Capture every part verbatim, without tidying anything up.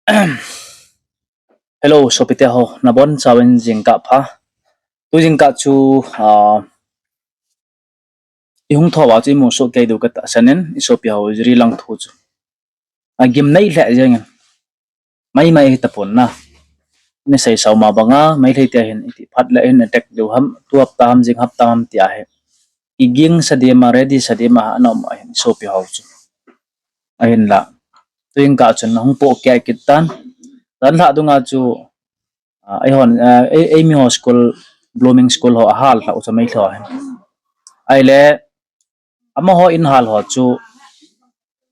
Hello, sopite ho, nabonchauvin jingkah pha. Tu jingkah chu, ah, ihung thouva chu imu soh kei diu katahsan in, isopi ho Jiri lang thu chu agimnei lheh jengin. Maimai hitapon na. Ina seisau ma banga, Meitei te hin iti phat le hin attack diu ham, tu hapta ham, jing hapta ham tia hi iging sa dima, ready sa dima ana um ahin, isopi ho chu. Ahinla, tu jingkah chun ahung pohkeh kit tan. Tanlhah dunga chu, ah, eihon, ah, ei, eimi ho school, Blooming School ho ahal lhah u chu Meitei ho hin. Ahile, amaho in hal ho chu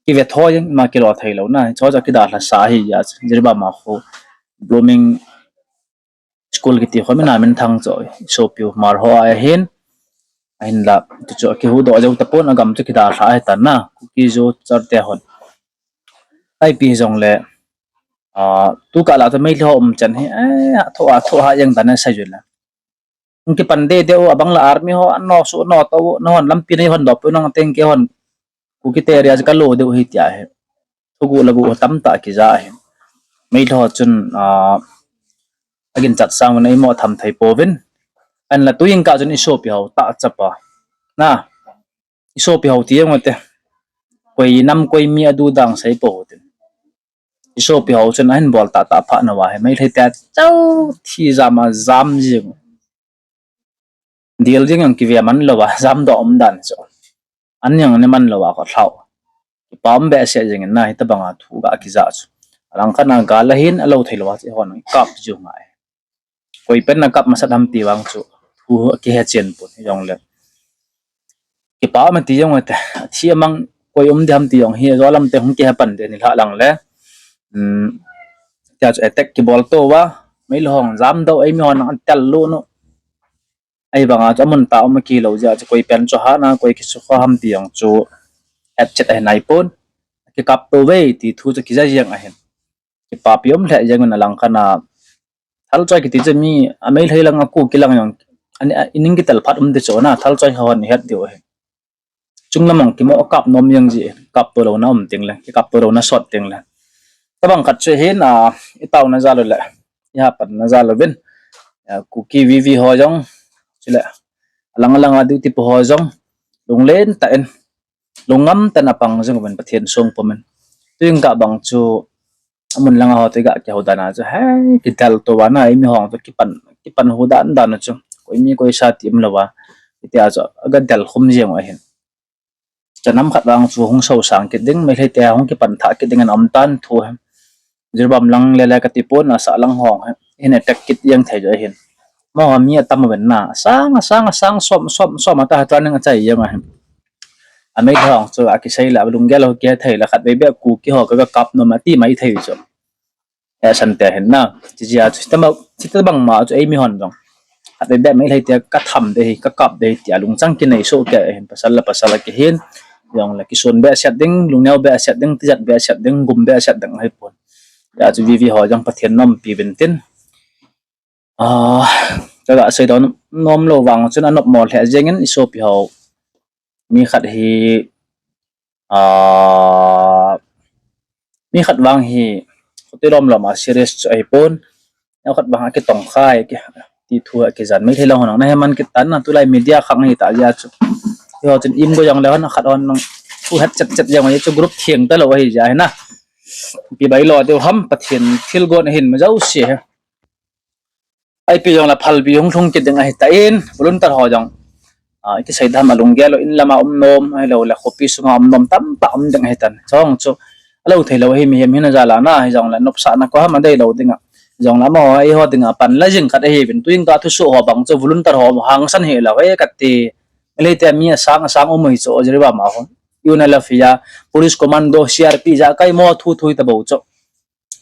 kive thoi jeng, ima kilo theilou na, hicho chu akidalhasa ahi jeh a chu, Jiribam a khu Blooming School kiti khu mina minthang chu, isopiu Hmar ho ahin, ahinla, tu chu akihuhdoh jou tapon, agam chu kidalha ahitan na, Kuki Zo chate hon. Ipi hijongle, ah, tukah la chu Meitei ho umchan hi, eh, athoh, athoh ha jeng tan asei jule. Hung kipan dede u, abang la army ho ano su ano to u, nahon lampi neihon doh peh u nang teng keihon Kuki te area chu kalo diu ahi tia hi. Thuguh laguh tamtah kija ahi. Meitei ho chun, ah, aginchat sang uvin eimo tham thei pouvin. Ahinla tu jingkah chun isopi ho tah chapa. Na, isopi ho ti jeng ute. Koi nam koi mi adu dang sei pou tin. Isopi ho chun ahin bol tahtah phat nauva hi Meitei te chau thi jam a jam jing. Dil jing jong kive man louva, jamdoh umdan chu. An jong ne man louva kho lhau. Kipa um behseh jengin na hitabanga thu ga kija chu. Alangkhat a gal ahin alou thei louva chu eihon kap jiu ngai. Koi pen na kap masat ham ti vang chu thu akihe chen pon hijongle. Kipa um ti jong ute, athi amang koi um diham ti jong hi, ajo lam te hung kihe pan ding nilhah lang le. Um, tia chu attack kibol touva, Meitei ho jong jamdoh, eimi hon atel lut u. Ahivanga chu amun tah um akilou jeh a chu koi pen chu hana, koi kisukha ham ti jong chu hetchet ahi naipon. Kikap touve ti thu chu kija jeng ahin. Kipapi um lheh jengin alangkhat a. Thalchoi kiti chu mi, a Meitei lang a Kuki lang jong, ani, a, ining kitel phat um ti chu na, Thalchoi hon het diu ahi. Chunglam jong kimo kap nom jeng ji, kap to louna um tengle, kikap to louna sot tengle. Tabang khat chu hin, a, itaona jal u le, ihapanna jal uvin, a, Kuki V V ho jong, chule, alang alang a duty po ho jong, lunglen tah in, lungngam tah in apang jing uvin Pathen song pumin. Tu jingkah bang chu, amun langa ho te ga kihou dan a chu, hei, kidel touva na, eimi ho chu kipan, kipan hu dan dan chu, koi mi koi sa ti um louva, hitia chu, aga del khum jeng u ahin. Chanam khat vang chu hung sosang kit ding, Meitei te hung kipan thah kit ding in aum tan thu hi. Jiribam lang le le kati pon, asah lang ho hi, hin attack kit jeng thei jo ahin. Amaho mi atam uvin na, asang, asang, asang, som, som, som, ata training achai jeng ahin. A Meitei ho chu akisei le, alunggel ho kihethei le, khatvei beh Kuki ho ka, ka kap nom ati mai thei chu. Asan te hin na, chijeh a chu, hitabang, hitabang ma chu eimi hon jong. Khatvei beh Meitei te ka tham ding ahi, ka kap ding ahi tia lungchang kinei soh kei ahin, pasal le pasal akihin. Jongle kisun behseh ding, lungneo behseh ding, tijat behseh ding, gum behseh ding ahipon. Hijeh a chu V V ho jong Pathen nompi uvin tin. Ah, kaga seidoh nom lou vang chun anopmo lheh jengin isopi ho. Mi khat hi, ah, mi khat vang hi, khuti lom lom a serious chu ahipon. Neo khat vang akitong khai, ki, ti thu akijan. Meitei lang hon nahe man kit tan na, tulai media khang hita jeh a chu. Hiho chun im go jongle hon khat hon nang thu hetchet chet jeng ahi chu group theng talou ahi jeh ahi na. Ipi bailo diu ham Pathen thilgon ahin ma jouse hi. Ipi jongle phalbi hung lhung kit ding ahitan, volunteer ho jong, ah, iti sei dam alunggel u, in lama um nom, ahilouleh khopi sunga um nom tamtah um ding ahitan. Chong chu, alou theilou ahi mihem hina jal a na, hijongle nopsahna koi ham adeilou dinga. Hijongle amaho, eiho dinga pan la jing khat ahiuvin, tu jingkah thusoh ho bang chu volunteer ho hangsan hilou ahi kati. Meitei te mi asang asang um u hi chu, Jiribam a hon. U N L F hi a, police commando, C R P ja kai mo thu thu hi tabou chu.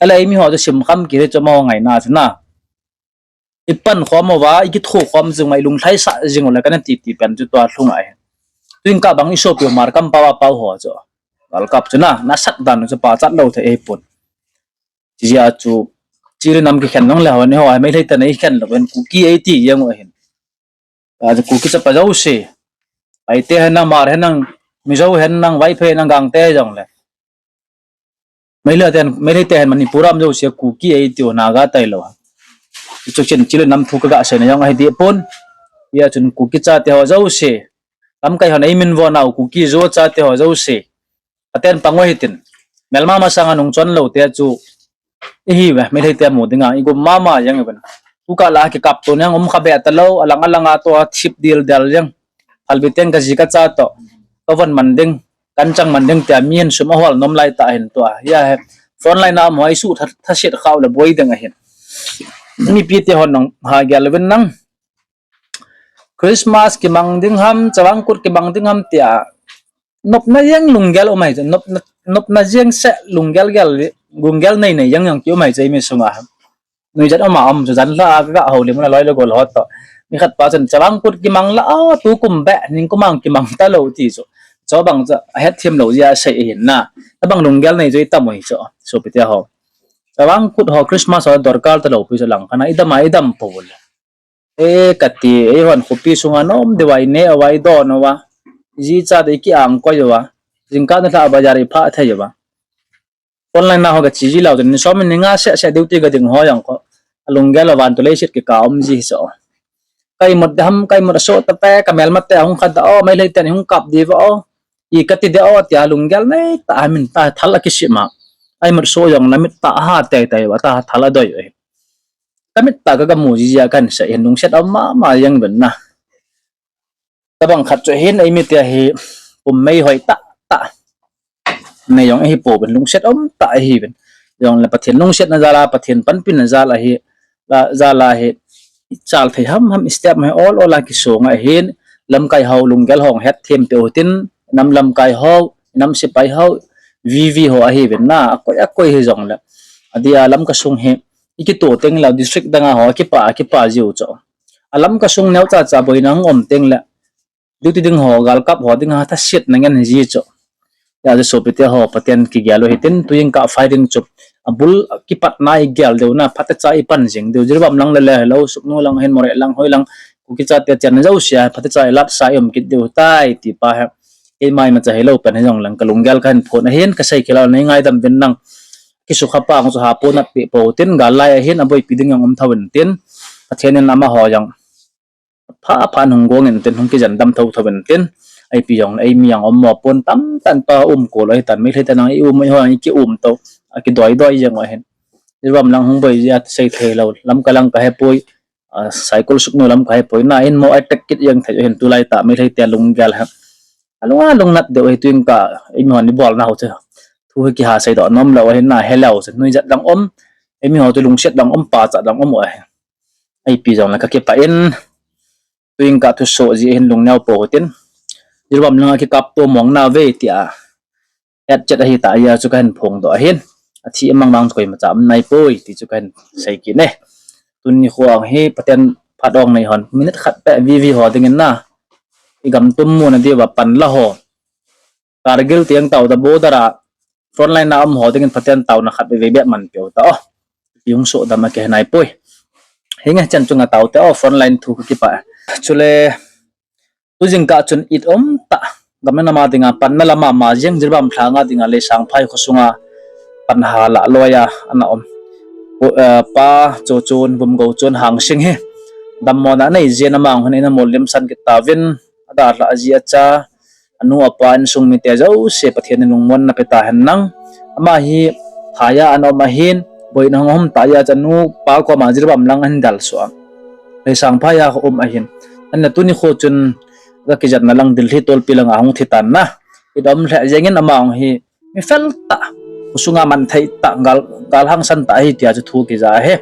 Ahile eimi ho chu simkham kit hi chu amaho ngaina chu na. Ipan khom uva, ikitho khom jing uva, ilunglhaisah jing u le kana titi pen chu tua lhung ahi. Tu jingkah bang isopi u Hmar kampao a pao ho chu. Galkap chu na, nasat dan u chu pachat lou thei ahipon. Chijeh a chu, Chile nam kikhen nang le ho, eiho, Meitei te na ikhen lou, en Kuki eiti jeng u ahin. Achu Kuki chapa jouse. Paite hen nang, Hmar hen nang, Mizo hen nang, Vaiphei hen nang, Gangte jongle. Meilhei ten, Meilhei te hin Manipur a um jouse Kuki eitiu, Naga tailou. Hichu chin chile nam thu kaga seina jong ahi deh pon. Hia chun Kuki chate ho jouse, lamkai hon eiminvo nau Kuki Zo chate ho jouse, Pathen pang u hitin. Melma masanga nungchon lou te chu ihiuve, Meilhei te mu dinga igum mama jeng uvin. Tukah la kikapto nang um kha be talou, alang alanga tua thip dildel jeng. Phalbi teng kaji kacha toh kavon man ding, kanchang man ding tia mihin sum ahol nom lai tah hin tua. Hia hi frontline a um ho isuh tha, thaset khau le boi ding ahin. Mipi te hon nung ha gel uvin nang. Christmas kimang ding ham, Chavang Kut kimang ding ham tia nopna jeng lunggel um ahi chu, nopna, nopna jeng seh lunggel gel, lunggel nei nei jeng jong kium ahi chu eimi sunga. Nuijat ama um chu, janhia kaga houlim u na loi le gol ho toh. Mi khat pa chun Chavang Kut kimang la a, tukum beh, ningkum a kimang talou ti chu. Chubang chu ahetthem lou jeh a asei ahin na. Tabang lunggel nei chu itam u hi chu, sopite ho. Chavang Kut ho Christmas ho dorkar talou pi chu lang kana idam a idam pou le. E kati, eihon khopi sunga nom deuva ineh uva, idon uva. Iji chate iki-ang koi uva. Jingkah nilhah a bazar iphah thei uva. Online na ho kache ji lou chun, ni som ni nga seh seh duty kading ho jong kho, alunggel uva vantil leiset kikah um ji hi chu. Ka imut ding ham, ka imut asoh tapeh, kamelmate ahung kha da o, Meilhei ten ihung kap diu va o, ikati ding o tia lunggel nei tah a min tah thal akisima. A imut soh jong namit tah aha tei tei uva tah thal adoi u ahi. Kamit tah a kaga mu ji jeh a kahin sei hin lungset aum mama jeng uvin na. Tabang khat chu hin eimite hi pum mei hoi tah tah nei jong ahi pouvin, lungset aum tah ahiuvin. Jongle Pathen lungsetna jal a, Pathen panpina jal ahi, la, jal a hi ichal thei ham ham, step hi ol ol a kisong ahin, lamkai ho lunggel hung hetthem peh u hitin, nam lamkai ho, nam sepai ho, V V ho ahiuvin na, akoi akoi hijongle. Adia Lamka sung hi ikitoh tengle district dang a ho akipa, akipa jiu chu. A Lamka sung neocha cha boina hung um tengle duty ding ho, galkap ho dinga thasetna ngen hi ji chu. Hijeh a sopite ho, Pathen kigel u hitin, tujingkah firing chu abul kipatna igel diu na, phatecha ipan jing diu, Jiribam lang le le hilou, Sugnu lang hin, Moreh lang, hoi lang, Kuki chate chenna jousea phatecha ilatsa ium kit diu tai ti pa hi. Keima imacha hilou pen hijongleng kalunggel kahin phon ahin, kasei khel a nei ngaidam uvin nang. Kisukha pa jong chu hapo natpeh pou hitin, gal lai ahin, aboipi ding jong um thou intin, Pathen in amaho jong pha pha hung gong intin, hung kijen dam thou thou intin, ipi jongle eimi jong um mo pon, tamtah in pa um kol u ahitan, Meilhei te nang ium u ho jong iki um tou, akidoi doi jeng u ahin. Jiribam lang hung boi jeh a sei thei lou, Lamka lang kahepoi, a, Saikul Sugnu lam kahepoi na, in mo attack kit jeng thei u ahin, tulai tah Meilhei te lunggel hi alunga lungnat diu ahi, tujingkah eimi hon ibolna ho chu thu hi kiha seidoh nom lou ahin na, helou chu nuijat dang um, eimi ho chu lungset dang um, pachat dang um u ahi. Ipi jongle kakipah in, tujingkah thusoh jeh hin lungneo pou hitin, Jiribam langa kikapto mong nauve tia hetchet ahitah jeh a chu kahin phongdoh ahin, athi amang vang chu koimacha um naipoi ti chu kahin sei kit e. Tuni nikho hi Pathen phat ong nei hon minute khat beh V V ho dingin na, igam tum muna diuva panla ho, Kargil tieng tao da border a frontline a um ho dingin Pathen taona khat veve beh manpeh u ta o. Ipi hung soh dam a kihe naipoi. Hinge, chan chunga taote o, frontline thu kakipah. Chule tujingkah chun it umtah, gam le nam a dinga panna lam a ma jeng, Jiribam lhanga dinga Leisangphai khosunga panha lah loiya ana um, eh, Pa Chochon, Vumgouchon Hangsing hi dammona anei jeh in ama jong hin eina mollimsan kit tauvin, adalhah aji acha, anu apa insung mite jouse Pathen in lungmonna pe tahen lang. Ama hi phaiya ana um ahin, boina hung um tah jeh a chu anu pa koma Jiribam lang ahin dalsuh a, Leisangphai a um ahin. Ahinla tuni nikho chun kakijatna lang Delhi tolpi langa hung thi tan na, it um lheh jengin ama jong hi mi fel tah, khosunga man thei tah, gal, gal hangsan tah ahi tia chu thu kija ahi.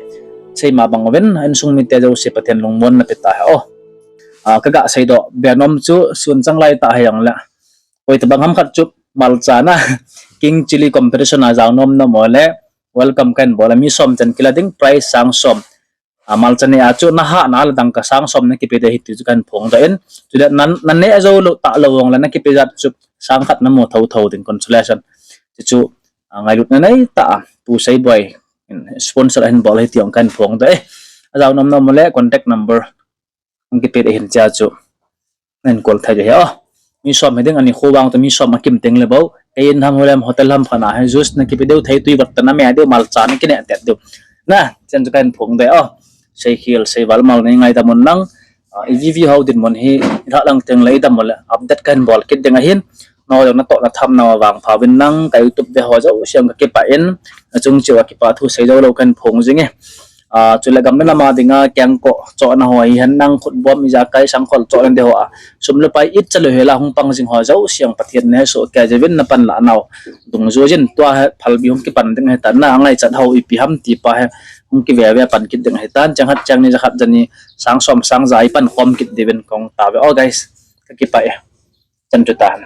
Seima bang uvin, insung mite jouse Pathen lungmonna pe tahen o. A, kaga seidoh be nom chu sun chang lai tah hijongle, koitabang ham khat chu malcha na King Chilli competition a jao nom nom uleh welcome kahin bol a, mi som chan kila ding, prize sang som. A, malcha neh a chu nahahna a la dangka sang som nakipe ding ahi ti chu kahin phongdoh in, chule na, naneh jou lou talou jongle nakipe jat chu sang khat namu thotho ding, consolation. Chuchu, a, ngailutna neitah a Pu Seiboi in sponsor ahin bol ahi ti jong kahin phongdoh e. Ajao nom nom uleh contact number hung kipe ding ahin, chea chu nahin call thei ding ahi o. Mi som hiding, ani kho vang chu mi som akim tengle bou Kei in ham holem hotel ham khat a hi juice na kipe diu, thei tui bottle na me diu, malcha na kine tet diu. Na, chen chu kahin phong de o. Seikhel seival mal nei ngaidam un lang. Ah, i V V ho dinmun hi, i lhah lang teng le i dam u le update kahin bol kit ding ahin. Nangho jong natoh na tham nau vangpha uvin lang, ka YouTube ve ho jouse jong kakipah in, nachung cheh uva kipa thu sei jou lou kahin phong jing e. Ah, chule gam le nam a dinga kengkoh chohna ho hihen lang, khutbom ijakai sangkhol chohna ding ho a, sum le pai it chalou hela hung pang jing ho jouse jong Pathen in hesoh kei jeh uvin na panlah nau dungjuiyin tua hi phalbi hung kipan ding ahitan, na angaichat ho ipi ham ti pa hi hung kive ve pan kit ding ahitan, chang khat chang ni ja khat ja ni sang som sang ja i pan khom kit diuvin kong tao ve o guys. Kakipah e. Chan chu tan.